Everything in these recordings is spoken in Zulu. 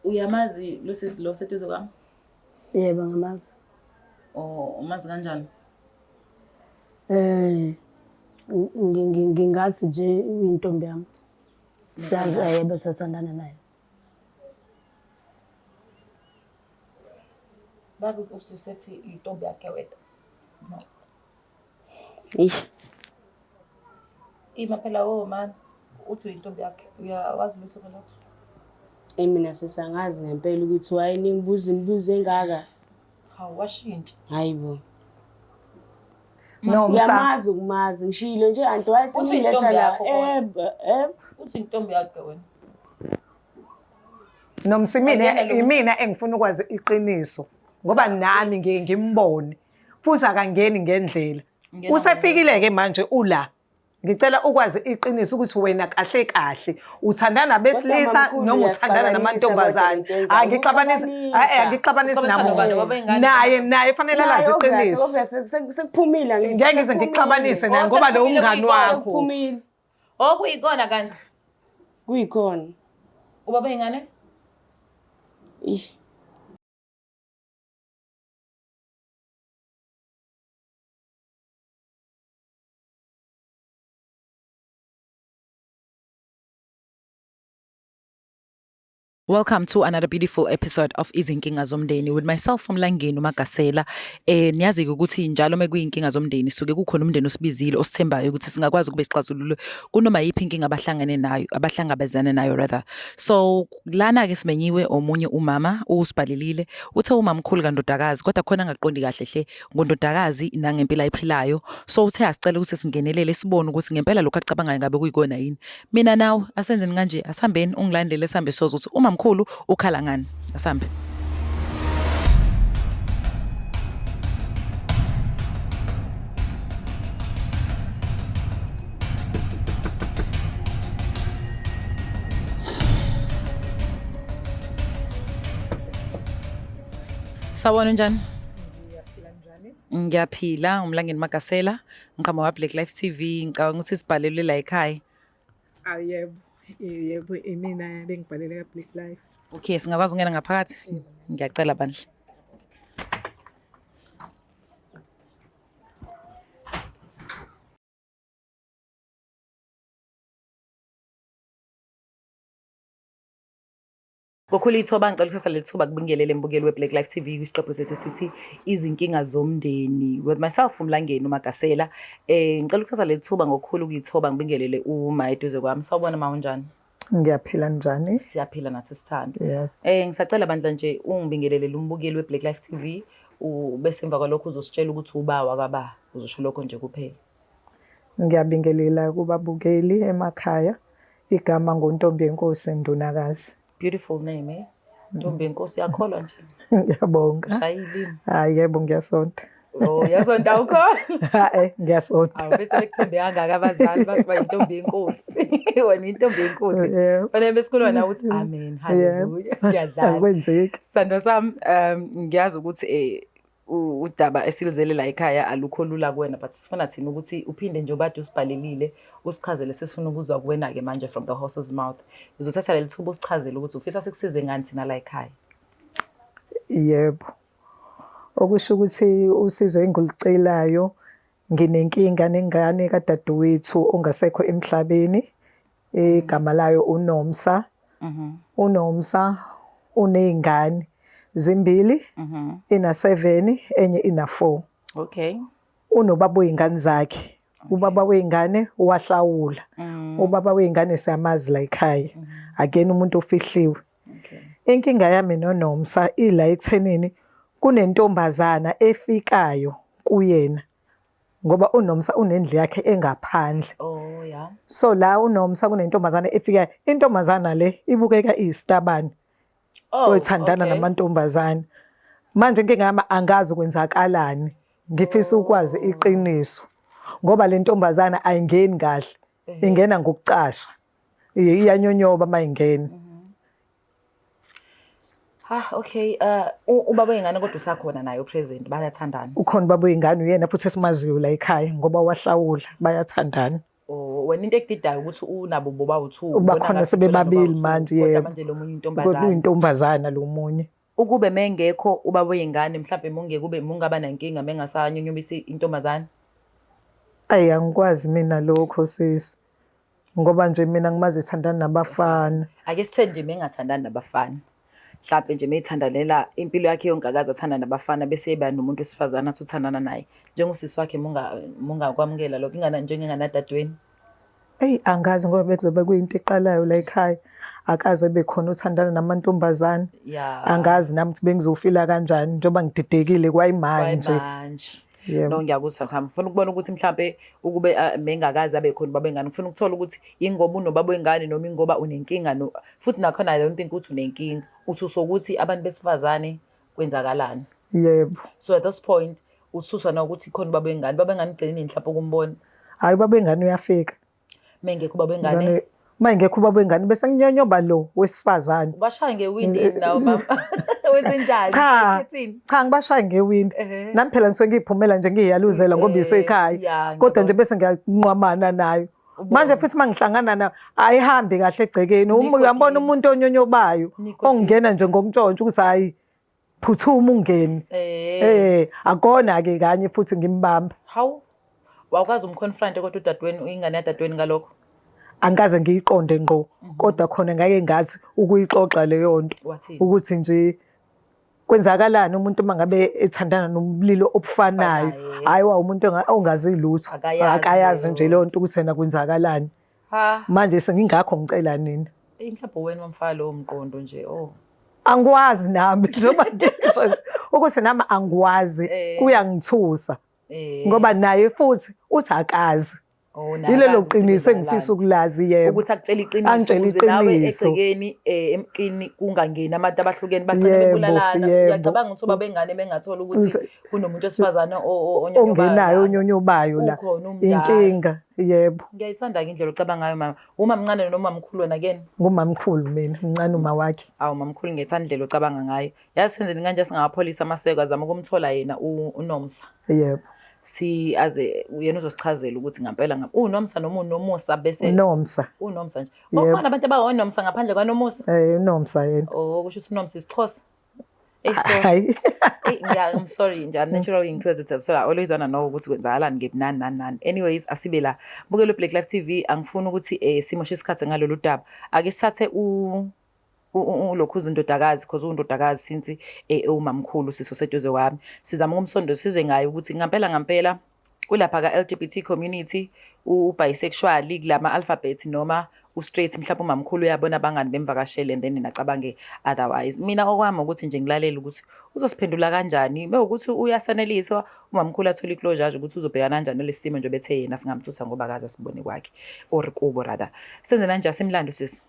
Uyamazi lo sisi lo seduze kwami? Yebo ngamazi. Oh, umazi kanjani? Eh ngingathi nje uyintombi yami. Siyazi yebo siyathandana naye. Babe usisi ethi intombi yakhe wena. No. Eish. Ima phela wo man. Uthi uyintombi yakhe. Uyawazi lutho ngalokho? Eyi mina sisangazi ngempela ukuthi why ningibuza imibuzo engaka. Hawu washintsha. Hayi bo. No, msa. Ngiyamazi ukumazi ngishilo nje anti Uthi wayesengiletha intombi la. yakho kodwa. Eh eh Uthi intombi yakhe wena. Nomsa imina Akuyena lo- imina engifuna ukwazi iqiniso ngoba nami ngiye ngimbone futhi akangeni ngendlela. Ngena Usefikile ke manje ula. Ngicela ukwazi iqiniso ukuthi wena kahle kahle uthandana besilisa Kodwa mamkhulu, noma uthandana uyasixabanisa namantombazane. kodwa lento yenzayo. Hayi ngixabanisa, hayi angixabanisi Uxabanisa nobani? namuntu. Baba ingane. Naye naye fanele Naye alazi obvious, iqiniso. obvious, sekuphumile angithi, Ngeke ngize sekuphumile. ngikuxabanise naye Oh, ngoba lo sekuphumile umngani kuyikona. wakho. Sekuphumile. Oh kuyikona kanti. Kuyikhona. Ubaba ingane? Ih. Welcome to another beautiful episode of Izinkinga Zomndeni with myself uMlangeni uMagasela. Eh niyazi ke ukuthi njalo mekuyinkinga zomndeni suke kukhona umndeni osibizile osithembayo ukuthi singakwazi ukube sixazulule kunoma yiphi inkinga abahlangene nayo abahlangabezane nayo rather. So lana ke simenyiwe omunye umama usibhalelile uthe umamkhulu kandodakazi kodwa khona angaqondi kahle hle ngondodakazi nangempilo ayiphilayo. So uthe asicela ukuthi singenelele sibone ukuthi ngempela lokho acabangayo ngabe kuyikona yini. Mina nawe asenzeni kanje asihambeni ungilandele sihambe soze ukuthi umamkhulu ukhala ngani asambe. Sawubona njani? Ngiyaphila, uMlangeni Magasela, ngiqhamuka kwa Black Life TV, ngicabanga ukuthi sibhalelwe la ekhaya. Ah yebo, yebo imina bengibhalele ka Black Life. Okay, singakwazi ukungena ngaphakathi? Ngiyacela bandla. Ngokhulu ithoba ngicela ukuthatha leli thuba kubingelele mbukeli we-Black Life TV kwisiqephu sethu esithi izinkinga zomndeni with myself uMlangeni uMagasela. Eh ngicela ukuthatha leli thuba ngokukhulu ukuyithoba ngibingelele uma eduze kwami. Sawubona ma unjani? Ngiyaphila njani? Siyaphila nathi sithando. Yeah. Eh ngisacela bandla nje ungibingelele umbukeli we-Black Life TV bese emva kwalokho uzositshela ukuthi uba wakaba uzosho lokho nje kuphela. Ngiyabingelela kubabukeli emakhaya. Igama nguNtombi yenkosi Ndunakazi. Beautiful name eh. Ntombi yenkosi yakholwa nje. Ngiyabonga. Ushayile. Hayi yebo ngiyasonta. Oh yasonta awukho? Hayi ngiyasonta. Awu bese bekuthembe kangaka abazali bathi bayintombi yenkosi. Wena intombi yenkosi. Yebo. Fanele besikhuluma nawe uthi amen haleluya. Ngiyadlala. Akwenzeki. Sandwa sami ngiyazi ukuthi udaba esilizele la ekhaya alukho lula kuwena but sifuna thina ukuthi uphinde nje ubade usibhalelile usichazele sesifuna ukuzwa kuwena-ke manje from the horse's mouth. Uzothatha leli thuba usichazele ukuthi ufisa sikusize ngani thina la ekhaya. Yebo. Okusho ukuthi usizo engilucelayo nginenkinga nengane kadadewethu ongasekho emhlabeni. Igama layo uNomsa. uNomsa unezingane zimbili, ina 7 enye ina 4. Okay. Unobaba wey'ngane zakhe. Ubaba wey'ngane wahlawula. Ubaba wey'ngane siyamazi la ekhaya. Akuyena umuntu ofihliwe. Okay. Inkinga yami noNomsa ila ekuthenini kunentombazana efikayo kuyena ngoba uNomsa unendlu yakhe engaphandle. Oh yeah. So la uNomsa kunentombazana efikayo. Intombazana le ibukeka iyisitabane. Oh, oyithandana okay. namantombazane. Manje inkinga yami angazi kwenzakalani. Ngifisa ukwazi iqiniso. Ngoba le ntombazana ayingeni kahle. Ingena ngokucasha. Iyanyonyoba mayingena. Ah okay ubaba wengane kodwa usakhona naye upresent bayathandana. Ukhona ubaba wengane uyena futhi esimaziyo la ekhaya ngoba wahlawula bayathandana. Oh Wena into ekudidayo ukuthi unabo bobawu-two. Bakhona sebebabili manje, Kodwa yebo. manje lo munye Kodwa intombazane. uyintombazana lo munye. Ukube mengekho ubaba wey'ngane mhlawumbe mungeke ube mungaba nankinga mengasanyonyobisi intombazane. Ayi angikwazi mina lokho sisi. Ngoba nje mina ngimazi ethandana nabafana. Ake sithe nje mengathandani nabafana. Mhlawumbe nje meyithandanela impilo yakhe yonke akaze athanda nabafana bese eba nomuntu wesifazane athi uthandana naye. Njengosisi wakhe mungakwamukela lokho ingane njengenganadadweni. Eyi angazi ngoba bekuzobe kuyinto eqalayo la ekhaya. Akaze ebe khona othandana namantombazane. Ya. Angazi nami ukuthi bengizofila kanjani njengoba ngididekile kwayimanje. Kwayimanje. Yebo. No ngiyakuzwa Thami. Ngifuna ukubona ukuthi mhlambe ukube mengakaze abe khona ubaba wengane. Ngifuna ukuthola ukuthi ingoba unobaba wengane noma ingoba unenkinga no futhi nakhona I don't think ukuthi unenkinga. Uthi usokuthi abantu besifazane kwenzakalani. Yebo. So at this point uthuswa na ukuthi khona ubaba wengane. Ubaba wengane ugcine nini mhlawumbe ukumbona? Hhayi ubaba wengane uyafika. Mengekho ubaba wengane. Uma engekho ubaba wengane bese nginyonyoba lo wesifazane. Ubashaya ngewindi nawo mama. Wenze njani? Cha. Cha ngibashaya ngewindi. Nami phela ngisuke ngiyiphumela nje ngiyaluzela ngoba isekhaya. Kodwa nje bese ngiyanqwamana nayo. Manje futhi mangihlangana nayo ayihambi kahle egcekeni. Uyambona umuntu onyonyobayo ongena nje ngokuntshontsha ukuthi hayi phuthuma ungene. Eh akona ke kanye futhi ngimbamba. Hawu. Wawukwazi umconfront kodwa udadewenu ingane yadadewenu ngalokho? Angikaze ngiyiqonde ngqo kodwa khona ngake ngathi ukuyixoxa leyo nto ukuthi nje kwenzakalani umuntu uma ngabe ethandana nomlilo obufanayo. Hhayi wa umuntu ongazi lutho, akayazi nje leyo nto ukuthi yena kwenzakalani. Manje sengingakho ngicela nina. Eyi mhlawumbe wena wamfaka lowo mqondo nje oh. Angikwazi nami njengoba ngisho nje ukuthi nami angikwazi kuyangithusa. Ngoba naye futhi uthi akazi. Oh, naye Yilelo akazi ukuthi qiniso engifisa kwenzakalani. ukulazi yebo. Ukuthi akutshele iqiniso Angitshele ukuze nawe iqiniso. egcekeni emkini kungangeni abantu abahlukene bagcine Yebo, bebulalana. yebo. Uyacabanga ukuthi ubaba engane bengathola ukuthi kunomuntu wesifazane onyonyobayo Ongenayo la. onyonyobayo la. Ukhona umdala. Inkinga yebo. Ngiyayithanda-ke indlela ocabanga ngayo mama. Umamncane noma umamkhulu wena kuyena? Ngumamkhulu mina, mncane uma wakhe. Awu mamkhulu ngiyayithanda indlela ocabanga ngayo. Yazi senzeni kanje singawapholisa amaseko azama ukumthola yena uNomsa. Yebo. Si aze yena uzosichazela ukuthi ngampela uNomsa noma uNomusa bese uNomsa. uNomsa nje. Bakhona abantu abawoNomsa ngaphandle kwaNomusa. uNomsa yena. Oh kusho ukuthi uNomsa isiXhosa. Hey, so, Hayi. hey, ngiya, I'm sorry nje, I'm naturally inquisitive, so I always wanna know ukuthi kwenzakalani ngephi nani nani nani. Anyways, asibe la. Bukela uBlack Life TV, angifuni ukuthi simoshe isikhathi ngalolu daba. Ake sithathe ulokhu uzindodakazi, because undodakazi since ewumamkhulu siso seduze kwami. Sizama ukumsonda sizwe ngaye ukuthi ngampela ngampela ulapha ka-LGBT community, u-bisexual kulama alphabet noma u-straight, mhlawumbe umamkhulu uyabona abangani bemvakashele and then yena acabange otherwise. Mina okwami ukuthi nje ngilalele ukuthi uzosiphendula kanjani, mewukuthi uyasaneliswa umamkhulu athole i-closure nje ukuthi uzobhekana kanjani nalesi simo nje bethe yena singamthutha ngoba akaze asibone kwakhe or kubo rather. Senze kanjani simlando sisi?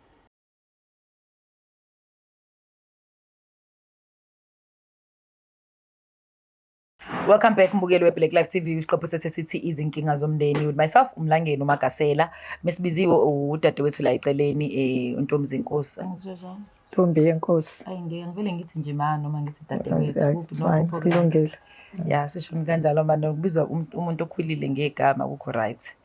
Welcome back mbukeli we-Black Life TV, isiqephu sethu esithi izinkinga zomndeni with myself uMlangeni uMagasela. Mesibiziwe udadewethu la eceleni uNtombizinkosi. Angizwe njani? Ntombi yenkosi. Ayi ngeke ngivele ngithi nje ma noma ngithi dadewethu. It's fine, kulungile. Ya sisho kanjalo manje ukubizwa umuntu okhulile ngegama kukho right.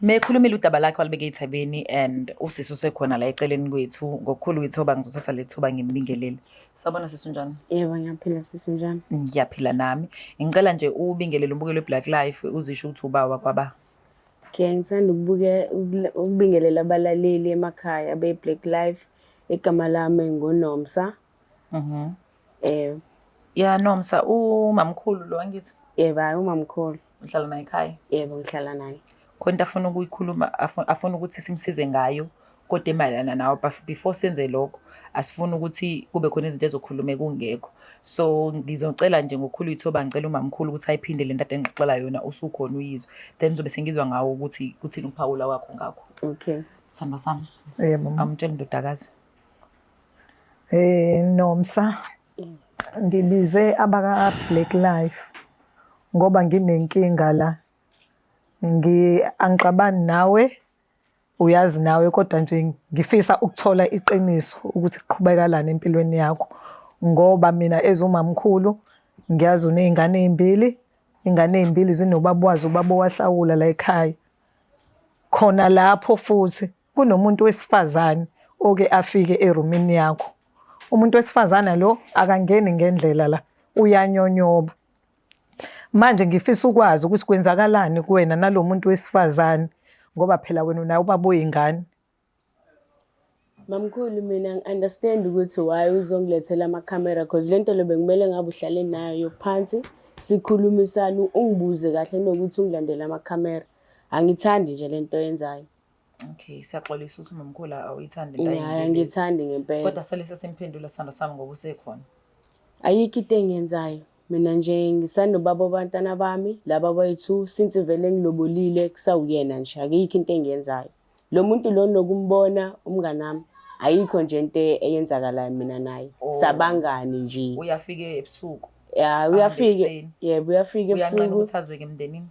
Mekhulumile udaba lakhe walibeka ey'thabeni and usisi usekhona la eceleni kwethu ngokukhulu ithuba ngizothatha le thuba ngimbingelele. Sawubona sisi, unjani? Yebo ngiyaphila sisi, unjani? Ngiyaphila nami. Ngicela nje ubingelele umbukelo weBlack Life uzisho ukuthi ubawa kwaba. Okay, ngithanda ukubingelela abalaleli emakhaya be-Black Life. Igama lami nguNomsa. Ya Nomsa, umamkhulu lo angithi? Yebo, hayi umamkhulu. Uhlala naye ekhaya? Yebo, ngihlala naye. Khona into afuna ukuyikhuluma, afuna ukuthi simsize ngayo kodwa emayelana nawe, but before senze lokho asifuni ukuthi kube khona izinto ezokhuluma kungekho. So ngizocela nje ngokukhulu ithuba ngicela umamkhulu ukuthi ayiphinde le nto ade ngixoxela yona usukhona uyizwe. Then ngizobe sengizwa ngawo ukuthi kuthini ukuphawula kwakho ngakho. Okay. Samba sami. Yebo. Amtshela indodakazi. Nomsa, ngibize abaka Black Life ngoba nginenkinga la. Angixabani nawe, uyazi nawe kodwa nje ngifisa ukuthola iqiniso ukuthi kuqhubekalani empilweni yakho. Ngoba mina as umamkhulu ngiyazi uney'ngane ey'mbili, Ingane ezimbili zinobaba wazo, ubaba owahlawula la ekhaya. Khona lapho futhi kunomuntu wesifazane oke afike erumini yakho. Umuntu wesifazane lo akangeni ngendlela la, uyanyonyoba. Manje ngifisa ukwazi ukuthi kwenzakalani kuwena nalo muntu wesifazane ngoba phela wena unaye ubaba oyingane. Mamkhulu mina ngi-understand ukuthi why uzongilethela amakhamera cause le nto le bekumele ngabe uhlale nayo phansi sikhulumisane ungibuze kahle nokuthi ungilandele amakhamera. Angithandi nje le nto oyenzayo. Okay, siyaxolisa ukuthi umamkhulu awuyithandi into Hayi ayenzile. angithandi ngempela. Kodwa sale sesimphendula sithando sami ngoba usekhona. Ayikho into engiyenzayo. Mina nje ngisanobaba wabantwana bami laba abayi-two since vele ngilobolile kusawuyena nje akuyikho into engiyenzayo. Lo muntu lo nokumbona umnganami ayikho nje into eyenzakalayo mina naye. Oh. Sabangani nje. Uyafika ebusuku. Ya uyafika. ekuseni. Yebo uyafika Uyanqena ebusuku. ukuthi azeke emndenini.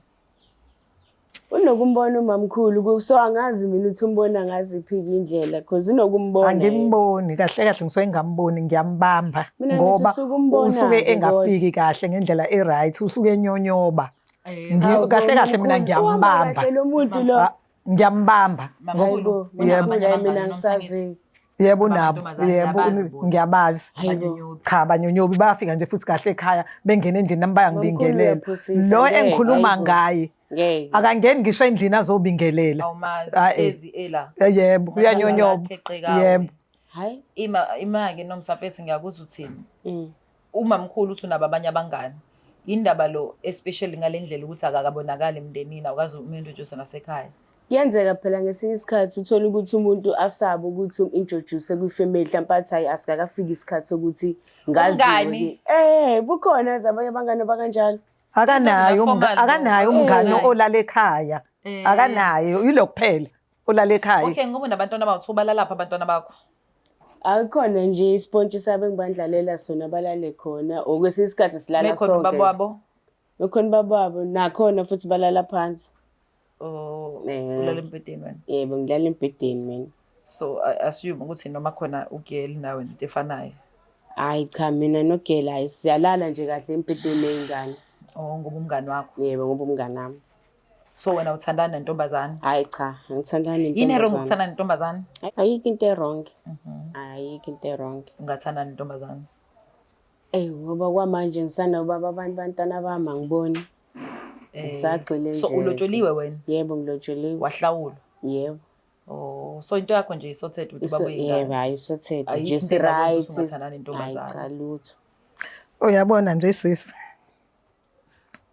Unokumbona umamkhulu so angazi mina ukuthi umbona ngaziphi indlela cause unokumbona. yena. Angimboni kahle kahle ngisuke ngingamboni ngiyambamba Mina ngithi ngoba usuke umbona-ke usuke kodwa. engafiki kahle ngendlela e-right usuke enyonyoba. Hawu, Kahle kahle mina mamkhulu, uhamba ngiyambamba. kahle lo muntu lo. Ah, Ngiyambamba. Mamkhulu, Hayibo, unabo mamkhulu abanye hayi abangani mina nomsangisi? angisazi. Yebo nabo, Amantombazane, yebo ngiyabazi bona. ngiyabazi. Abanyonyobi. Cha banyonyobi bayafika nje futhi kahle ekhaya bengena endlini nami bayangibingelela. Mamkhulu uyaphosisa, Lo ngeke, engikhuluma hayibo. ngaye Ngeke. akangeni ngisho endlini azobingelela. Awumazi Ah, eh. hlezi ela. Eh, Yebo, uyanyonyoba. Yebo. Hayi. Ima ima-ke nomsafesi ngiyakuzwa uthini. Mm. Umamkhulu uthi unabo abanye abangani. Indaba lo especially ngale ndlela ukuthi akakabonakali emndenini awukazi umu-introduce nasekhaya. Kuyenzeka phela ngesinye isikhathi uthole ukuthi umuntu asabe ukuthi um-introduce kwifamily mhlawumpe athi hayi asikakafiki isikhathi sokuthi ngaziwe. Umngani? Eh, bukhona azi abanye abangani abakanjalo. Akanaye Formal akanaye lo. umngani Eh. olala ekhaya. Eh. Akanaye, yilo kuphela olala ekhaya. Okay, ngoba unabantwana abawu-two balalapha abantwana bakho. Akukhona nje isipontshi sabo engibandlalela sona balale khona or kwesinye isikhathi silala Bekhona sonke. ubaba wabo. Bekhona ubaba wabo nakhona futhi balala phansi. Oh, Eh. ulala embhedeni wena. Yebo ngilala embhedeni mina. So I assume ukuthi noma khona ugirl nawe wenza into efanayo. Hayi cha mina nogela hayi siyalala nje kahle embhedeni ney'ngane. Oh, ngoba umngani wakho. Yebo ngoba umngani wami. So wena uthandana nentombazane. Hayi cha angithandani Yini e-wrong nentombazane. ukuthanda nentombazane? Ayikho into e-wrong. Ayikho into e-wrong. Ungathanda nentombazane. Eyi ngoba kwamanje ngisanobaba abantu bantwana bami angiboni. Ngisagxile So nje. ulotsholiwe wena, Yebo ngilotsholiwe. wahlawulwa. Yebo. Oh, so into yakho nje isorted with ubaba Yebo oyingane. hayi sorted Ayikho nje into engakwenza ukuthi si-right. ungathandani Hayi nentombazane. cha lutho. Uyabona nje sisi.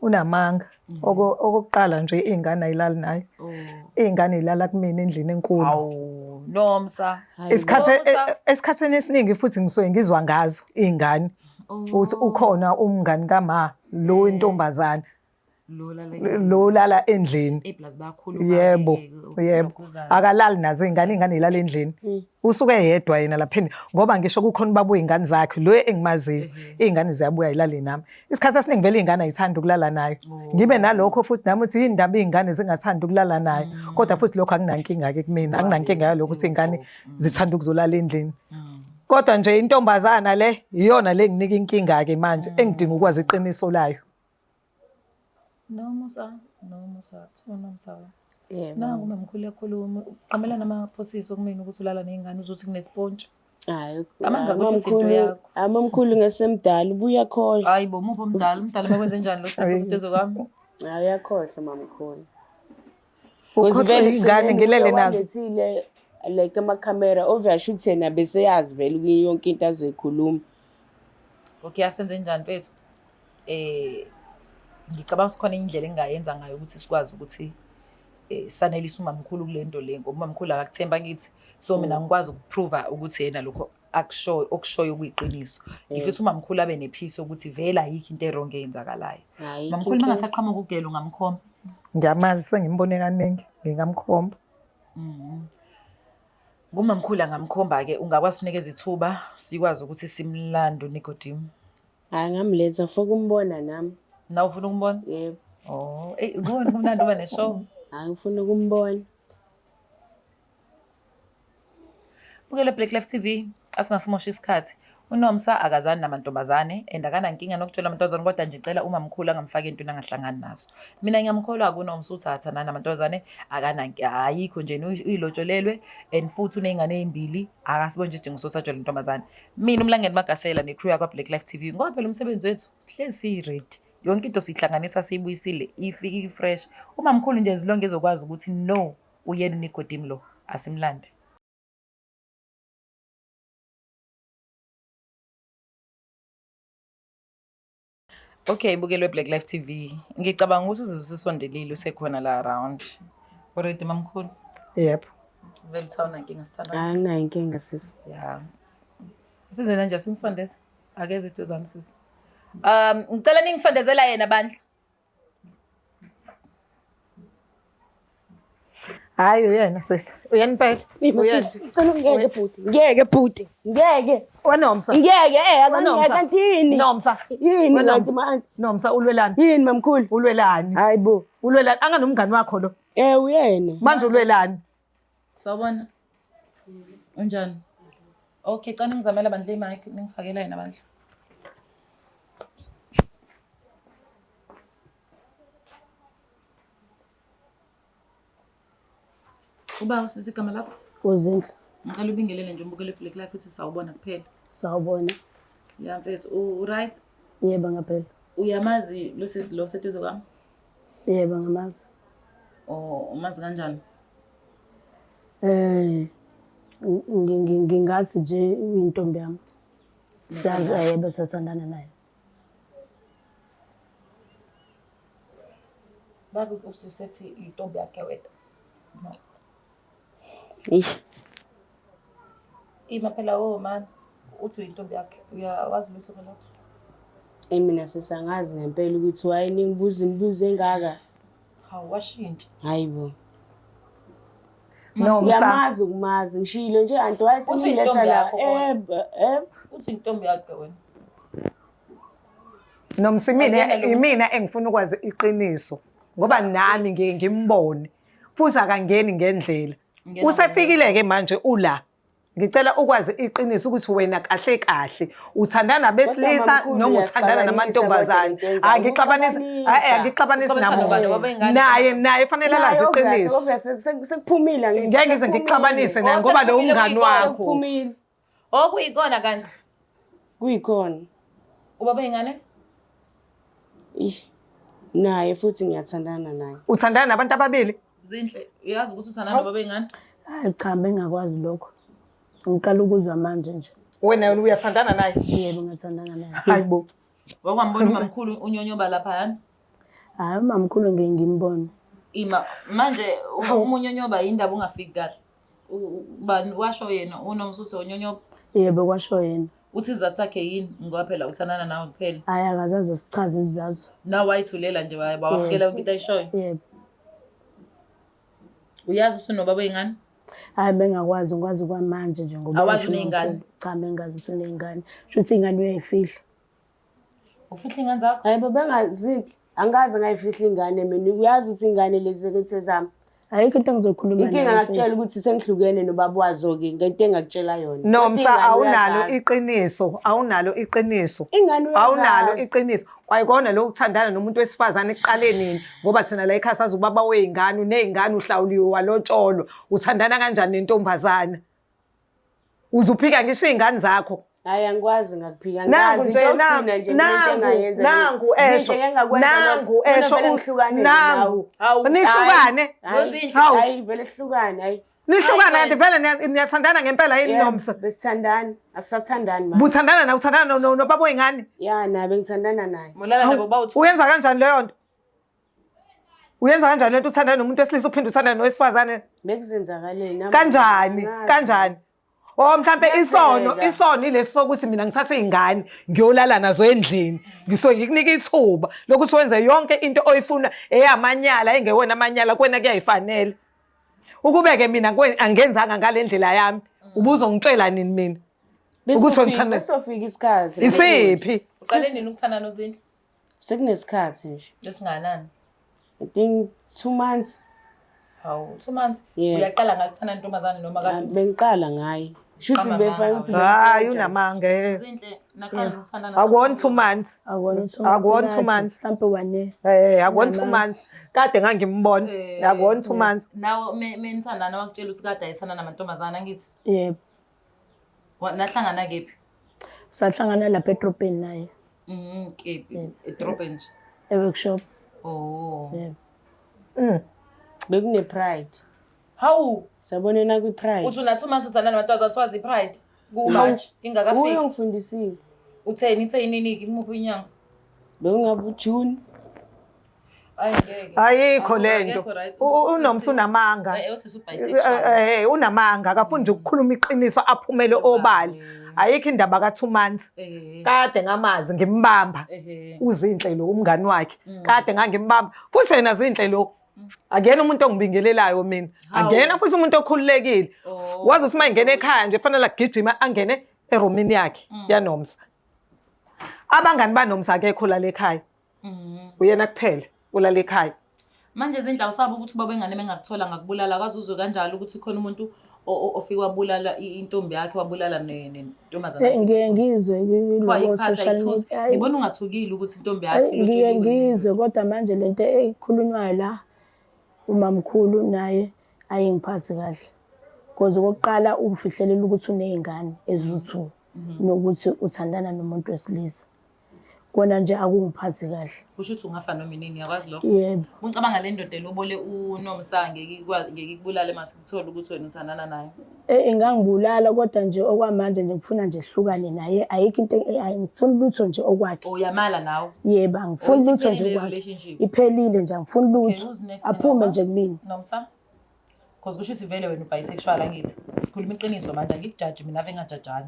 Unamanga. Okokuqala nje iy'ngane ayilali naye. Iy'ngane y'lala kumina endlini enkulu. Awu, Nomsa. Isikhathi Nomsa. esikhathini esiningi futhi ngisuke ngizwa ngazo iy'ngane ukuthi ukhona umngani kama lo wentombazane Lola lo lala endlini. Eh plus bayakhuluma. Yebo, yebo. Akalali nazo iy'ngane, iy'ngane y'lala endlini. Usuke eyedwa yena lapha endlini ngoba ngisho kukhona ubaba wey'ngane zakhe lo engimaziyo, iy'ngane ziyabuya y'lale nami. Isikhathi esiningi vele iy'ngane ayithandi ukulala nayo. Ngibe nalokho futhi nami ukuthi yini ndaba iy'ngane zingathandi ukulala nayo. Kodwa futhi lokho akunankinga-ke kumina, akunankinga yalokho ukuthi iy'ngane zithanda ukuzolala endlini. Kodwa nje intombazana le iyona le enginika inkinga-ke manje engidinga ukwazi iqiniso layo. Nomusa, Nomusa, kuthiwa Nomsa wena. Yebo. Nangu umamkhulu uyakhuluma, uqamela namaphosiso kumina ukuthi ulala ney'ngane uzothi kunespontshi. Hayi Amanga ukuthi izinto mamkhulu, yakho. hayi mamkhulu ngesemdala ubuya uyakhohlwa. Hayi bo, muphi umdala? Umdala makwenze njani lo sisi useduze kwami? Hayi uyakhohlwa mamkhulu. Ukhohlwe iy'ngane ngilele nazo. Walethile like amakhamera obvious ukuthi yena beseyazi vele ukuthi yonke into azoyikhuluma. Okay, asenze njani mfethu? Eh ngicabanga ukuthi khona indlela engingayenza ngayo ukuthi sikwazi ukuthi sanelise umamkhulu kule nto le ngoba umamkhulu akakuthemba ngithi. So mina ngikwazi ukuprova ukuthi yena lokho akushoyo okushoyo kuyiqiniso. Ngifisa umamkhulu abe nepeace ukuthi vele ayikho into e-wrong eyenzakalayo. Ayikho Mamkhulu inkinga. mangasaqhamuka ugelo ungamkhomba. Ngiyamazi sengimbone kaningi, ngingamkhomba. Kumamkhulu angamkhomba-ke ungakwazi usinikeza ithuba sikwazi ukuthi simlande uNicodem. Hayi ngamletha ngifuna ukumbona nami. Nawe ufuna ukumbona? Yebo. Oh, eyi kubona kumnandi uba neshow. Hayi ngifuna ukumbona. Bukela Black Life TV, asingasimosha isikhathi. UNomsa akazani namantombazane and akanankinga nokutshela amantombazane kodwa nje cela umamkhulu angamfaki entweni angahlangani nazo. Mina ngiyamkholwa-ke uNomsa uthi akathandani namantombazane akanankinga ayikho nje uyilotsholelwe and futhi uney'ngane ey'mbili akasiboni nje isidingo sokuthi ajole intombazane. Mina uMlangeni Magasela ne-crew yakwa-Black Life TV ngoba phela umsebenzi wethu sihlezi siyi-ready. Yonke into siyihlanganisa siyibuyisile ifike i-fresh. Umamkhulu nje as long ezokwazi ukuthi no uyena uNikodemu lo asimlande. Okay, bukelwe Black Life TV. Ngicabanga ukuthi uze usisondelile usekhona la around. Already mamkhulu. Yebo. Vele uthi awunankinga sithanda. Anginayo inkinga sisi. Yeah. Size nje simsondeze. Akeze eduzane sisi. Ngicela ningisondezela yena bandla. Hayi uyena sisi. Uyena impela. Ima sisi, ngicela ungeke bhuti. Ngeke bhuti. Ngeke. Wanomsa. Ngeke eh Wanomsa. akangeke kanti yini? Nomsa. Yini Wanomsa. kanti manje? Nomsa ulwelani? Yini mamkhulu? Ulwelani? Hayi bo. Ulwelani? Anganomngani wakho lo. Eh uyena. Manje ulwelani? Sawubona. Unjani? Okay, cela ningizamela bandla imic ningifakela yena bandla. Uba usisi igama lakho? Uzinhle. Ngicela ubingelele nje umbukele Black Life uthi sawubona kuphela. Sawubona. Ya mfethu, u-right? Yebo ngaphela. Uyamazi lo sisi lo seduze kwami? Yebo ngamazi. Oh, umazi kanjani? Eh ngingathi nje uyintombi yami. Siyazi yebo siyathandana naye. Babe usisethi intombi yakhe wena. No. Eish. Ima phela wo man. Uthi uyintombi yakhe. Uyawazi lutho ngalokho? Eh mina sisangazi ngempela ukuthi why ningibuza imibuzo engaka. Hawu washintsha. Hayi bo. Nomsa. Ngiyamazi ukumazi ngishilo nje anti Uthi wayesengiletha uyintombi la. yakho Eh eh Uthi intombi yakhe wena. Nomsa imina Akuyena lo- imina engifuna ukwazi iqiniso ngoba nami ngiye ngimbone futhi akangeni ngendlela. Ngena Usefikile ke manje ula. Ngicela ukwazi iqiniso ukuthi wena kahle kahle uthandana besilisa mamkhulu, noma uthandana uyasixabanisa namantombazane. kodwa lento yenzayo. Angixabanisi, Ukuxabanisa. hayi angixabanisi Uxabanisa namuntu. nobani? Ngoba ingane- Naye naye fanele Naye alazi obvious, iqiniso. obvious, sekuphumile angithi, Ngeke ngize sekuphumile. ngikuxabanise naye Oh, ngoba lo sekuphumile umngani kuyikona. wakho. Sekuphumile. Okuyikona kanti. Kuyikhona. Ubaba ingane? Ih. Naye futhi ngiyathandana naye. Uthandana nabantu ababili? Zinhle, uyazi ukuthi uthandana nobaba ingane? Hayi cha bengakwazi lokho. Ngiqala ukuzwa manje nje. Wena uyathandana naye? Yebo ngathandana naye. Hayibo. Wakwambona umamkhulu unyonyoba lapha yani? Hayi umamkhulu ngeke ngimbone. Ima manje uma unyonyoba indaba ungafiki kahle. Bani washo yena uNomsa uthi unyonyoba. Yebo kwasho yena. Uthi isizathu sakhe yini ngoba phela uthandana nawe kuphela. Hayi akazazi sichaze isizazu. Nawe wayithulela nje wawamukela yonke into ayishoyo. Yebo. Uyazi usunobaba wey'ngane? Hayi bengakwazi ngikwazi kwamanje nje ngoba Awazi esho uney'ngane? umamkhulu. Cha bengazi ukuthi uney'ngane. Shuthi ingane uyayifihla. Ufihla iy'ngane zakho? Hayi bo bengazinhle. Angikaze ngayifihla ingane mina. Uyazi ukuthi ingane lezi ukuthi ezami. Ayikho into engizokhuluma Inkinga naye ngakutshela ukuthi sengihlukene nobaba wazo-ke ngento engakutshela yona. Kodwa Nomsa ingane awunalo uyazazi. iqiniso, awunalo iqiniso. Ingane Awunalo uyazazi. iqiniso. Kwayikona lokhu kuthandana nomuntu wesifazane ekuqaleni nini ngoba thina la ekhaya sazi ubaba wey'ngane uney'ngane uhlawuliwe walotsholwa. Uthandana kanjani nentombazana? Uzuphika ngisho iy'ngane zakho. Hayi angikwazi ngakuphika. Nangu Angazi nje into nangu yokugcina nje mina into nangu engayenza. nangu esho Zinhle ngeke ngakwenza lokho. nangu Ngcono esho vele ngihlukane nje nawe. nangu Hawu, nihlukane Hayi, Nozinhle. Hawu. hayi vele sihlukane hayi. nihlukane Hayi, kanti vele niyathandana ngempela yini Yebo, Nomsa? Besithandana, asisathandani manje. Buthandana na uthandana nobaba wey'ngane? Ya naye bengithandana naye. Mulala nabo bawu-two. Uyenza kanjani leyo nto? Uyenza kanjani lento uthandana nomuntu wesilisa uphinde uthandane nowesifazane? Bekuzenzakaleni nami Kanjani? angazi. Kanjani? Oh mhlambe isono Kuyenzeka. isono ilesi sokuthi mina ngithathe iy'ngane ngiyolala nazo endlini ngisuke ngikunika ithuba lokuthi wenze yonke into oyifuna eyamanyala engewona amanyala kuwena kuyayifanela. Ukube-ke mina angenzanga ngale ndlela yami ubuzongitshela nini mina? Ukuthi Besofika wena besofika isikhathi. Isiphi? Uqale nini ukuthandana noZinhle? Sekunesikhathi nje. Esingakanani? I think 2 months. Hawu, 2 months. Yeah. Uyaqala ngakuthanda intombazane noma Ah, kade Bengiqala ngaye. Shuthi befana ukuthi Hayi unamanga eh. Zinhle naqala ukuthandana. Akuwona 2 months. Akuwona 2 months. Akuwona 2 kade, months. Mhlampe 1 year. Eh, akuwona 2 months. Kade ngangimbona. Akuwona 2 months. Nawe menithandana wakutshela ukuthi kade ayethandana namantombazana angithi? Yebo. Nahlangana kephi? Sahlangana lapha edrobheni naye. Kephi? Edrobheni nje. E-workshop. Oh. Yebo. Bekune-pride. Hawu, Sabonana kwi-pride. uthi una 2 months uthandana namantombazana kuthiwa pride. Kumanje Uye ingakafiki. ongifundisile. Utheni itheni niki kumuphi inyanga? Bekungabe uJune. Hayi ngeke. Ayikho lento. Akekho right. Unomsa unamanga. Usisi ubisexual. Unamanga akafuni nje ukukhuluma iqiniso aphumele obala. Ayikho indaba ka 2 months. Kade ngamazi ngimbamba. Uzinhle lo umngani wakhe. Kade ngangimbamba. Futhi yena Zinhle lo. Akuyena umuntu ongibingelelayo mina. Akuyena futhi umuntu okhululekile. Oh. Wazi ukuthi uma engena ekhaya nje fanele agijima angene erumini yakhe yaNomsa. Abangani baNomsa akekho lala ekhaya. Uyena kuphela ulala ekhaya. Manje Zindla usaba ukuthi ubaba wengane mengakuthola ngakubulala akaze uzwe kanjalo ukuthi khona umuntu ofike wabulala intombi yakhe wabulala nentombazana. Ngiye ngizwe kuloko Wayiphatha social ithusi. media. Ayi, Ngibona ungathukile ukuthi intombi yakhe ayi, ngiye ilotshuliwe. ngizwe kodwa manje lento ekhulunywayo la umamkhulu naye ayingiphathi kahle. Because okokuqala ungifihlelela ukuthi uney'ngane eziwu-2 nokuthi uthandana nomuntu wesilisa. Kona nje akungiphathi kahle. Kusho ukuthi ungafa noma inini uyakwazi lokho? Yebo. Ucabanga le ndoda elobole uNomsa ngeke ngeke ikubulale mase kuthola ukuthi wena uthandana naye. Ingangibulala kodwa nje okwamanje nje ngifuna nje sihlukane naye. Ayikho into angifuni lutho nje okwakhe. Uyamala nawe. Yebo, angifuni Oh, lutho nje isiphelile okwakhe. relationship. Iphelile nje angifuni Okay, lutho. who's next? Aphume Noma? nje kumina. Nomsa? Because kusho ukuthi vele wena ubisexual angithi. Sikhuluma iqiniso manje angikujaji mina ave ngajajani.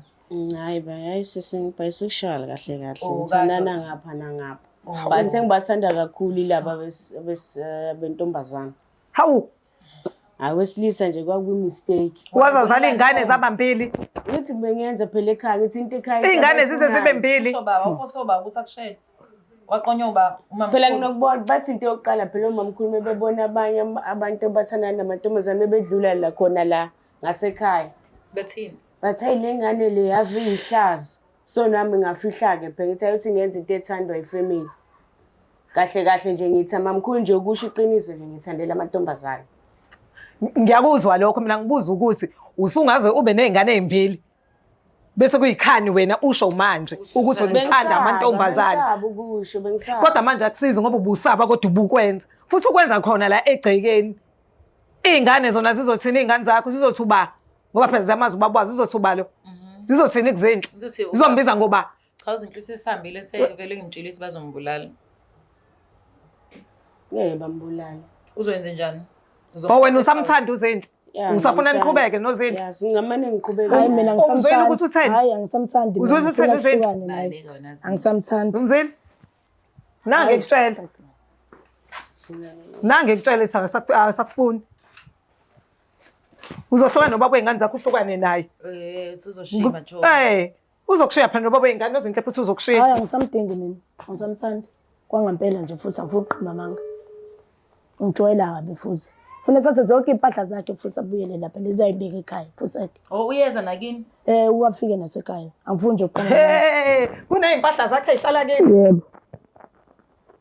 Hayi ba, hayi sisi ngi-bisexual kahle kahle. Oh, Ngithandana kade. ngapha nangapha. But engibathanda kakhulu ilaba bentombazana. Hawu, Hayi wesilisa nje kwakuyi-mistake. wazazala iy'ngane zaba mbili. Ngithi bengiyenza phela ekhaya ngithi into ekhaya into Iy'ngane zize zibe abayifunayo. mbili. Kusho baba, ufoso baba ukuthi akushele. Waqonywa uba umama. Phela nginokubona bathi into yokuqala phela omamkhulu bebebona abanye abantu abathandana namantombazane bebedlula la khona la ngasekhaya. Bethini? Bathi hayi le ngane le ave iyihlazo. So nami ngafihla-ke phela ngithi ayothi ngenza into ethandwa ifamily. Kahle kahle nje ngithi mamkhulu nje ukusho iqiniso nje ngithandela amantombazane. Ngiyakuzwa lokho mina ngibuza ukuthi usungaze ube ney'ngane ey'mbili bese kuyikhani wena usho manje ukuthi wena uthanda Bengisaba, amantombazane. bengisaba ukusho, bengisaba. Kodwa manje akusizi ngoba ubusaba kodwa ubukwenza. Futhi ukwenza khona la egcekeni. Iy'ngane zona zizothini iy'ngane zakho zizothi uba ngoba phela ziyamazi ubaba wazo zizothi uba lo. Zizothini kuZinhle? Zizothi uba. Zizombiza ngoba Cha uZinhle sesihambile sevele ngimtshela ukuthi bazombulala. Ngeke bambulala. Uzoyenza njani? Oh wena usamthanda uZinhle. Ya, Usafuna ngiyamthanda. niqhubeke noZinhle. Ya, singamane ngiqhubeke. Hayi mina Umzwile angisamthandi. ukuthi utheni? Hayi angisamthandi. mina, Uzwe ukuthi ngifuna utheni uZinhle? sihlukane naye. Baleka wena Zinhle. Angisamthandi. Umzwile? Nange ngikutshela. Nange ngikutshela ithi akasakufuni. Uzohlukana nobaba wey'ngane zakho uhlukane naye. Uzoshima jo. Uzokushiya phela nobaba wey'ngane oZinhle futhi uzokushiya. Hayi angisamdingi mina. Angisamthandi. Kwangampela nje futhi angifuni ukuqamba amanga. Ngijwayela kabi futhi. Funa thathe zonke iy'mpahla zakhe futhi abuyele lapha lezi ayibeke ekhaya futhi. Oh uyeza nakini? Uwafike nasekhaya. Angifuni nje ukuqamba amanga. Hey, kuney'mpahla zakhe ey'hlala kini. Yebo.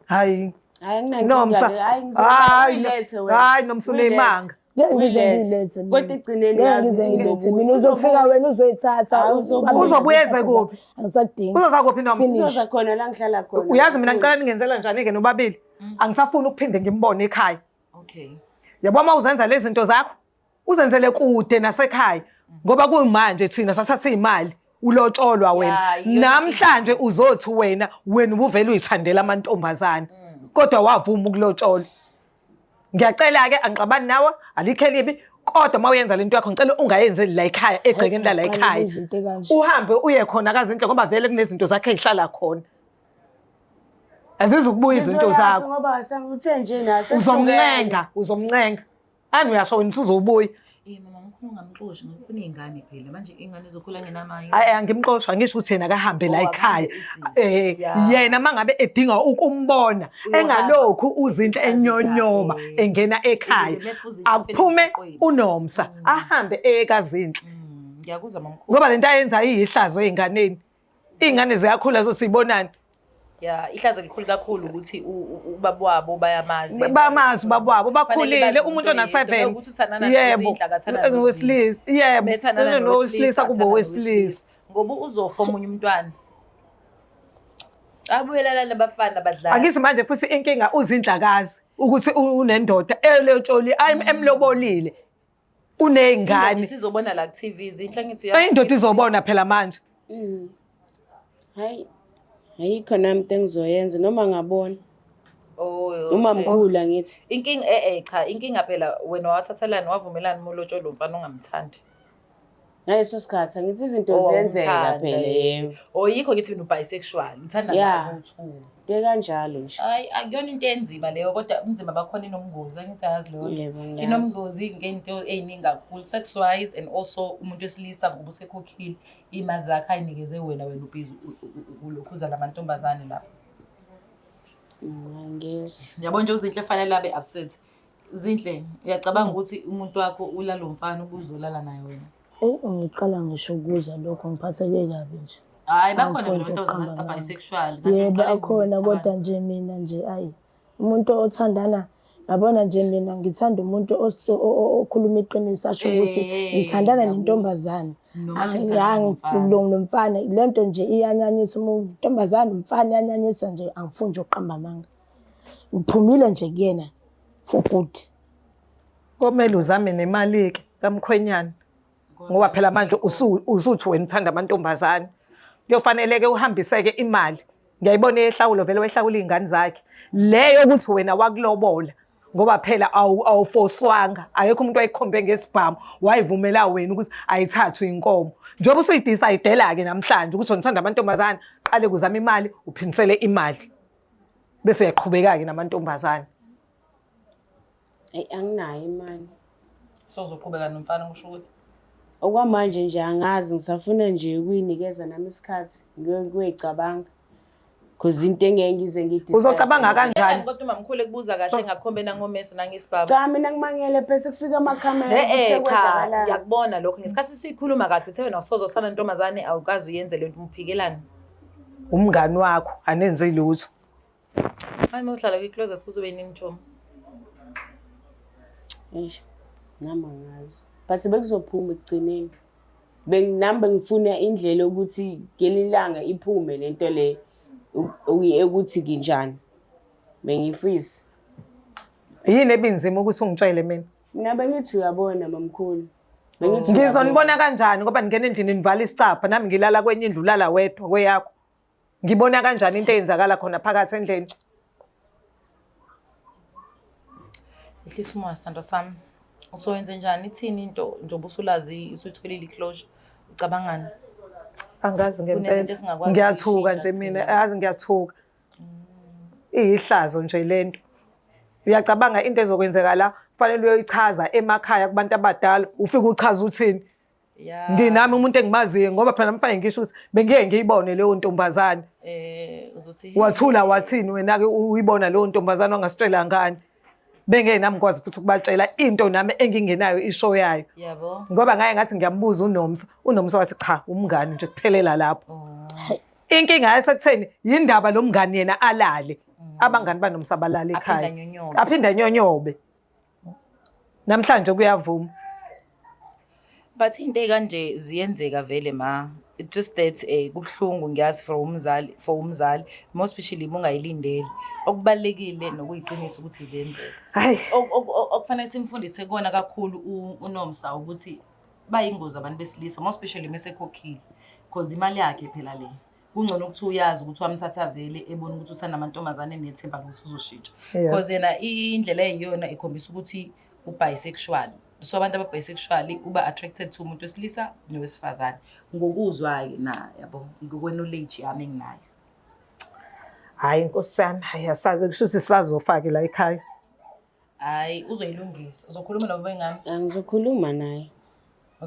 Hayi. Hayi anginankinga Nomsa. ke. Hayi Hayi, ngizoyilethe wena. hayi Nomsa uneyimanga. Ngeke ngize Uyilethe. ngiyilethe mina. Kodwa ekugcineni Ngeke yazi ngize ukuthi ngiyilethe uzobuya. mina. Uzofika wena uzoyithatha. Hayi, uzobuya. uhambe Uzobuya nazo eze iy'mpahla kuphi? zakho. Angisadingi. Uzoza kuphi Nomsa? Finish. Uzoza khona la ngihlala khona. Uyazi mina ngicela ningenzela njani-ke nobabili. Angisafuni ukuphinde ngimbone ekhaya. Okay. Yabo uma uzenza lezi zinto zakho, uzenzele kude nasekhaya. Ngoba kuyimanje thina sasasiyimali ulotsholwa wena. Ya, iyona Namhlanje uzothi wena ubuvele uyithandela amantombazane. Kodwa wavuma ukulotsholwa. Ngiyacela-ke angixabani nawe, alikho elibi. Kodwa uma uyenza lento yakho ngicela ungayenzeli la ekhaya, egcekeni la Hayi, ekhaya. izinto ekanje. Uhambe uye khona kaZinhle ngoba vele kunezinto zakhe ey'hlala khona. Azizukubuya izinto Ngizoyaphi zakho. Ngoba sanguthe nje naso. Uzomncenga, uzomncenga. Ani uyasho wena ukuthi uzobuya. Mama mkhulu ungamxoshi ngoba kuney'ngane phela. Manje iy'ngane zizokhula ngenamanye. Hayi angimxoshi angisho ukuthi yena akahambe la Oh, ekhaya. akahambe usisi. Ya. Yena mangabe edinga ukumbona Uyohamba. engalokhu uZinhle enyonyoba engena ekhaya. Ukuze mefuze ife Aphume emgwaqweni. uNomsa ahambe ekaZinhle. Ngiyakuzwa mamkhulu. Ngoba lento ayenza iyihlazo ey'nganeni. Iy'ngane ziyakhula zosibonani. Ya, ihlazo elikhulu kakhulu ukuthi ubaba wabo bayamazi. Bamazi ubaba wabo Kufanele bakhulile bazi umuntu ona oyedwa. 7. Ukuthi uthandana Yebo. noZinhle, akathandani Nowesilisa. Yebo. Methandana Nowesilisa kube athandana owesilisa. Ngoba uzofa omunye umntwana. Abuyelana nabafana badlala. Angithi manje futhi inkinga uzindlakazi ukuthi unendoda elotsholi emlobolile. Indoda Uney'ngane. isizobona la ku-TV Zinhle ngithi uyazi. Indoda izobona phela manje. Hayi, ayikho nami into engizoyenza noma ngabona. Oh, Uma okay. mkhulu angithi. Inkinga cha, inkinga phela wena wathathelani wavumelani uma ulotsholwa umfana ongamthandi. Ngaleso sikhathi angithi izinto Oh, ziyenzeka awumthanda, phela yebo. Oh yikho ngithi mina ubisexual, uthanda Yeah. nabo two. Into kanjalo nje. Hayi, akuyona into enzima leyo kodwa umzimba bakhona inomngozi, angisayazi leyo. nto. Yebo, ngiyazi. Inomngozi ngento ey'ningi kakhulu, sex wise and also umuntu wesilisa ngoba usekhokhile iy'mali zakhe ay'nikeze wena, wena ubhizi ulokhuza lamantombazane lapho. Angizwa. Yabo nje uZinhle fanele abe upset. Zinhle, uyacabanga ukuthi umuntu wakho ulalo mfana ubuzolala naye wena? Eyi, ngiqala ngisho ukuzwa lokho ngiphatheke kabi nje. Hayi, bakhona Angifuni vele nje abantu ukuqamba amanga. abisexual. Yebo akhona kodwa nje mina nje ayi umuntu othandana yabona nje mina ngithanda umuntu okhuluma iqiniso asho ukuthi Eh, ngithandana ngiyakuzwa. nentombazane. Noma Ayi, sengithandana angifuni nomfana. nomfana. Le nto nje iyanyanyisa uma intombazane umfana iyanyanyisa nje angifuni nje ukuqamba amanga. Ngiphumile nje kuyena for good. Komele uzame nemali-ke kamkhwenyana. Ngoba phela manje usuthi wena uthanda amantombazane. Kuyofanele-ke uhambise-ke imali. Ngiyayibona eyehlawulo vele wehlawula iy'ngane zakhe. Leyo ukuthi wena wakulobola. Ngoba phela awufoswanga. Akekho umuntu wayikhombe ngesibhamu wayivumela wena ukuthi ayithathwe inkomo. Njengoba usuyidecide-ke namhlanje ukuthi wena uthanda amantombazane, qale kuzama imali, uphindisele imali. Bese uyaqhubeka-ke namantombazane. Eyi, anginayo imali. So uzoqhubeka nomfana kusho ukuthi Okwamanje nje angazi ngisafuna nje ukuyinikeza nami isikhathi ngiyocabanga. Cause into engeke ngize ngiyidecide. Uzocabanga kanjani? Kodwa umamkhulu ekubuza kahle ngakhombe nangomese nangesibhamu. Cha mina ngimangele bese kufika amakhamera Eh cha, sekwenzakalani. ngiyakubona lokho. Ngesikhathi siyikhuluma kahle uthe wena usoze usana ntombazane awukazi uyenze lento umphikelani. Umngani wakho anenze lutho. Manje uma uhlala kwi-closet kuzobe nini Chomi? Eish, nami angazi. But bekuzophuma ekugcineni. Nami bengifuna indlela yokuthi ngelinye ilanga iphume lento le ukuthi nginjani. Bengifisa. Yini ebinzima ukuthi ungitshele mina? Mina bengithi uyabona mamkhulu. Bengithi uyabona. Ngizonibona kanjani ngoba ningena endlini nivala isicabha nami ngilala kwenye indlu ulala wedwa kweyakho. Ngibona kanjani into eyenzakala khona phakathi endlini? Ehlisa umoya sithandwa sami. Usoyenze njani ithini into njengoba usulazi usuyitholile i-closure? Ucabangani? Angazi Kunezinto ngempela. esingakwazi Ngiyathuka ukuyishintsha nje mina, thina. yazi ngiyathuka. Iyihlazo nje lento. Uyacabanga into ezokwenzeka la, kufanele uyoyichaza emakhaya kubantu abadala, ufike uchaze uthini? Yeah. Nginami umuntu engimaziyo ngoba phela namhlanje ngisho ukuthi bengiye ngiyibone leyo ntombazane. Uzothi Wathula wathini wena-ke uyibona leyo ntombazane wangasitshela ngani? Bengeke nami ngikwazi futhi ukubatshela into nami engingenayo isho yayo. Yabo. Ngoba ngaye ngathi ngiyambuza uNomsa, uNomsa wathi cha, umngani nje kuphelela lapho. Oh. Inkinga yasekutheni yindaba lo mngani yena alale. Abangani baNomsa balala ekhaya. Aphinde anyonyobe. Aphinde anyonyobe. Namhlanje kuyavuma. But into ekanje ziyenzeka vele ma. It's just that kubuhlungu ngiyazi for umzali, for umzali, more especially uma ungayilindeli. Okubalulekile nokuyiqiniso ukuthi ziyenzeka. Hayi. Okufanele simfundise kona kakhulu uNomsa ukuthi bayingozi abantu besilisa, more especially uma esekhokhile. Because imali yakhe phela le. Kungcono ukuthi uyazi ukuthi wamthatha vele ebona ukuthi uthanda amantombazane enethemba lokuthi uzoshintsha. Because yena indlela eyiyona ikhombisa ukuthi ubisexual. So abantu aba-bisexual uba attracted to umuntu wesilisa nowesifazane. Ngokuzwa-ke na, yabo, ngokwe-knowledge yami enginayo. Hhayi Nkosi yami, hhayi asazi kusho ukuthi sisazofa-ke la ekhaya. Hhayi uzoyilungisa. Uzokhuluma nabo bengane? Angizokhuluma naye.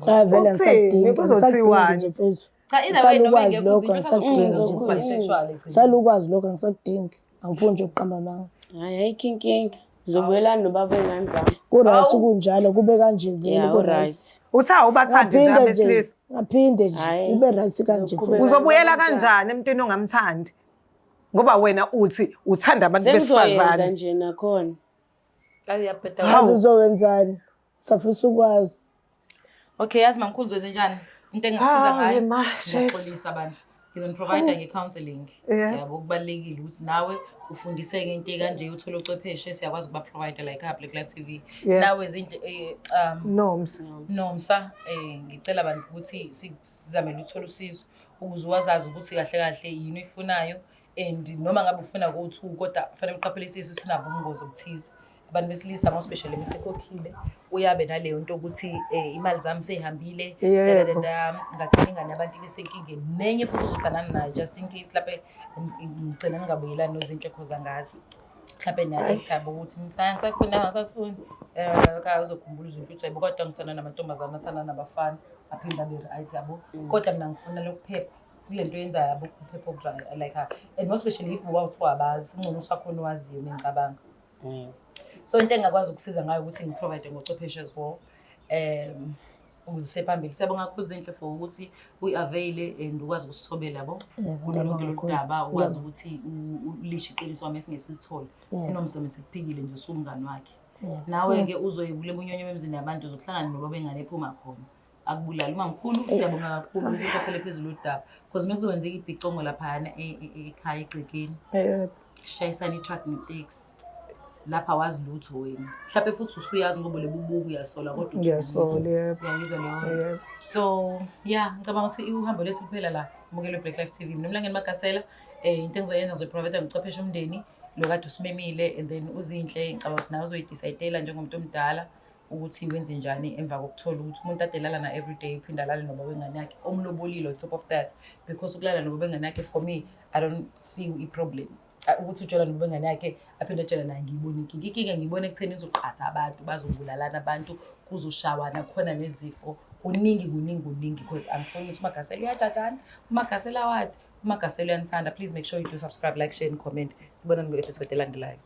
Cha vele Uthini? angisadingi, Kuzothiwani? angisadingi nje mfethu. Cha either way Ngihlala noma ukwazi engekho lokho, uzinto angisakudingi nje usazokhuluma mfethu. bisexual ekugcineni. Hlala ukwazi lokho angisakudingi. Angifuni nje ukuqamba amanga. Hhayi ayikho inkinga. Ngizobuyelana nobaba wey'ngane zami. Ku-right kunjalo kube kanje vele Ya, ku-right. u-right. Uthi awubathandi nje Ngaphinde nje abesilisa. ngaphinde nje Hhayi. ube right kanje Ngizoqhubeka. futhi. Uzobuyela kanjani emntwini ongamthandi? Ngoba wena uthi uthanda abantu Sengizoyenza besifazane. nje nakhona. Uyabheda. Azi uzowenzani? Safisa ukwazi. Okay, yazi mamkhulu uzoyenza njani? Into engingasiza Hayi, ngayo. ma, Jesu. Ngiyaxolisa bandla. Ngizoni-provide nge-counselling. Yeah. Yabo kubalulekile ukuthi nawe ufundiseke into ekanje uthole ucwepheshe siyakwazi ukuba-provide like Black Life TV. Yeah. Nawe Zinhle Nomsa. Nomsa ngicela bandla ukuthi sizamele ukuthola usizo ukuze wazazi ukuthi kahle kahle yini oyifunayo and noma ngabe ufuna ko-two kodwa kufanele uqaphelisise ukuthi unabo ubungozi obuthize. Abantu besilisa more especially mesekhokhile uyabe naleyo nto ukuthi imali zami seyihambile Yebo. dadadada ngagcina ingane yabantu ibesenkingeni nenye futhi uzothandana nayo just in case mhlawumbe ngigcina ningabuyelani noZinhle cause angazi mhlawumbe niya-act-a ukuthi nithi hayi angisakufuni angisakufuni um uzokhumbula uZinhle ukuthi hayibo kodwa ngithanda namantombazane athanda nabafana aphinde abe right yabo kodwa mina ngifuna lokuphepha kule nto yenzayo yabo ukuphepha oku like and more especially if wawuthiwa abazi ngcono usakhona owaziyo mengicabanga. So into engingakwazi ukusiza ngayo ukuthi ngi-provide ngochwepheshe as well ukuze siye phambili. Siyabonga kakhulu Zinhle for ukuthi uyi-avail and ukwazi ukusithobela yabo kulo lonke lolu daba ukwazi ukuthi ulisho iqiniso wami esingesilithole. UNomsa sekuphikile nje usumngani wakhe. Nawe-ke uzoye kule bunyonyo bemzini yabantu uzokuhlangana nobaba engane ephuma khona. Akubulali umamkhulu siyabonga kakhulu ukuthi uthathele phezulu udaba because uma kuzokwenzeka ibhicongo laphayana ekhaya egcekeni Yebo. shayisana i-truck neteksi lapha wazi lutho wena mhlawumbe futhi usuyazi ngoba lebubuku uyasola kodwa uthulile. Ngiyasola, yebo. Uyayizwa leyo nto? Yebo. So yeah ngicabanga ukuthi uhambo lethu kuphela la mukelo Black Life TV. Mina uMlangeni Magasela into engizoyenza ngizoyi-provide ngicwepheshe umndeni lo kade usimemile and then uZinhle ngicabanga ukuthi nawe uzoyi-decide-ela njengomuntu omdala ukuthi wenze njani emva kokuthola ukuthi umuntu ade elala na everyday uphinde alale noba wengane yakhe omlobolile on top of that because ukulala noba wengane yakhe for me I don't see i-problem. Ukuthi ujola noba wengane yakhe aphinde ajole naye ngiyibona inkinga. Inkinga ngiyibona ekutheni izoqhatha abantu bazobulalana abantu kuzoshawana khona nezifo kuningi kuningi kuningi because angifuni ukuthi uMagasela uyajajana uMagasela wathi uMagasela uyanithanda. Please make sure you do subscribe, like, share and comment. Sibonane kwi-episode elandelayo.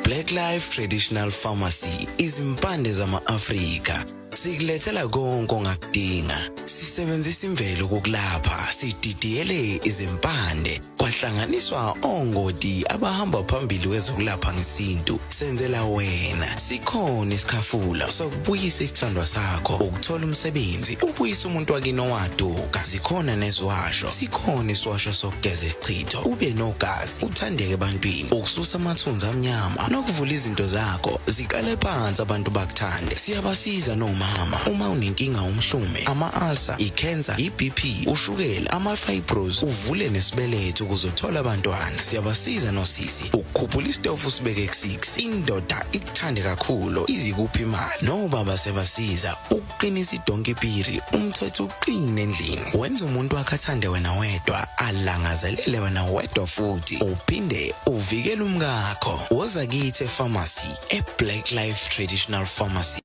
Black Life Traditional Pharmacy izimpande zama-Afrika sikulethela konke ongakudinga. Sisebenzisa imvelo ukukulapha, sididiyele izimpande kwahlanganiswa ongoti abahamba phambili kwezokulapha ngesintu. Senzela wena sikhona isikhafula sokubuyisa isithandwa sakho, ukuthola umsebenzi, ubuyisa umuntu wakini owaduka. Zikhona neziwasho, sikhona isiwasho sokugeza isichitho ube nogazi uthandeke ebantwini, ukususa amathunzi amnyama nokuvula izinto zakho ziqale phansi abantu bakuthande. Siyabasiza nomama uma unenkinga umhlume, ama-ulcer, i-cancer, i-BP, ushukela, ama-fibros, uvule nesibeletho ukuze uthole abantwana. Siyabasiza nosisi ukukhuphula isitofu usibeke ku-6, indoda ikuthande kakhulu izikuphi imali. Nobaba siyabasiza ukuqinisa idonkipiri, umthetho uqine endlini, wenza umuntu wakhe athande wena wedwa, alangazelele wena wedwa futhi uphinde uvikele umkakho. Woza kithi e-pharmacy e-Black Life Traditional Pharmacy.